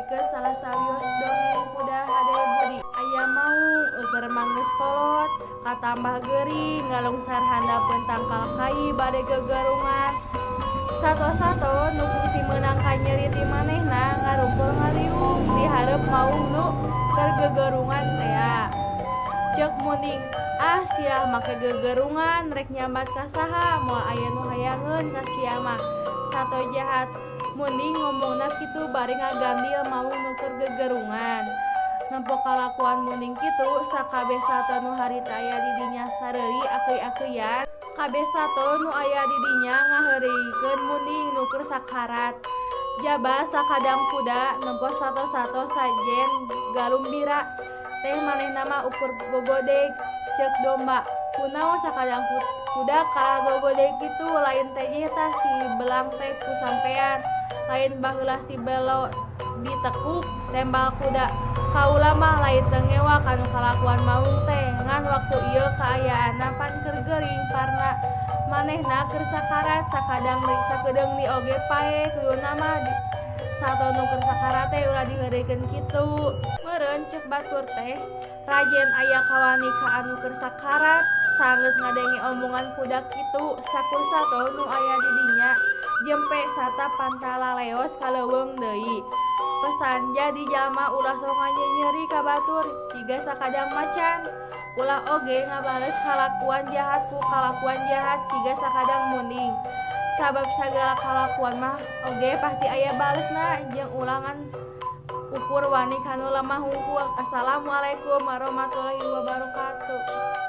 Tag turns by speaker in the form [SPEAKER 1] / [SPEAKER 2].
[SPEAKER 1] Ngadengikeun salah sawios dongeng kuda hade budi. Aya maung eueur manggeus kolot katambah gering ngalungsar handapeun tangkal kai bade gegerungan. Sato-sato nu kungsi meunang kanyeri ti manehna ngarumpul ngariung di hareup maung nu keur gegerungan tea. Ceuk Munding, "Ah, sia make gegerungan rek nyambat ka saha? Moal aya nu hayangeun ka sia mah, sato jahat." Munding ngomongna kitu bari ngagandil maung nu keur gegerungan. Nempo kalakuan Munding kitu, sakabeh sato nu harita aya di dinya sareuri akeuy-akeuyan. Kabeh sato nu aya di dinya ngaheureuykeun Munding nu keur sakarat. Jaba sakadang kuda nempo sato-sato sajen galumbira teh, "Manehna mah ukur gogodeg," ceuk domba. "Kunaon sakadang kuda kalah gogodeg kitu? Lain tejeh tah si belang teh ku sampean? Lain baheula si belo ditekuk tembal kuda? Kaula mah lain teu ngewa kanu kalakuan maung teh, ngan waktu ieu kaayaanna pan keur gering parna manehna keur sakarat, sakadang sakedeung deui oge paeh. Kuduna mah sato nu keur sakarat teh ulah diheureuykeun kitu meureun." Ceuk batur teh rajen aya kawani ka anu keur sakarat. Sanggeus ngadenge omongan kuda kitu, sakur sato nu aya di dinya jempe sarta pantalaleos ka leuweung deui. Pesan: jadi jalma ulah sok nganyenyeri ka batur jiga sakadang macan, ulah oge ngabales kalakuan jahat ku kalakuan jahat jiga sakadang munding, sabab sagala kalakuan mah oge pasti aya balesna, jeung ulah ngan ukur wani kanu lemah hungkul. Assalamualaikum warahmatullahi wabarakatuh.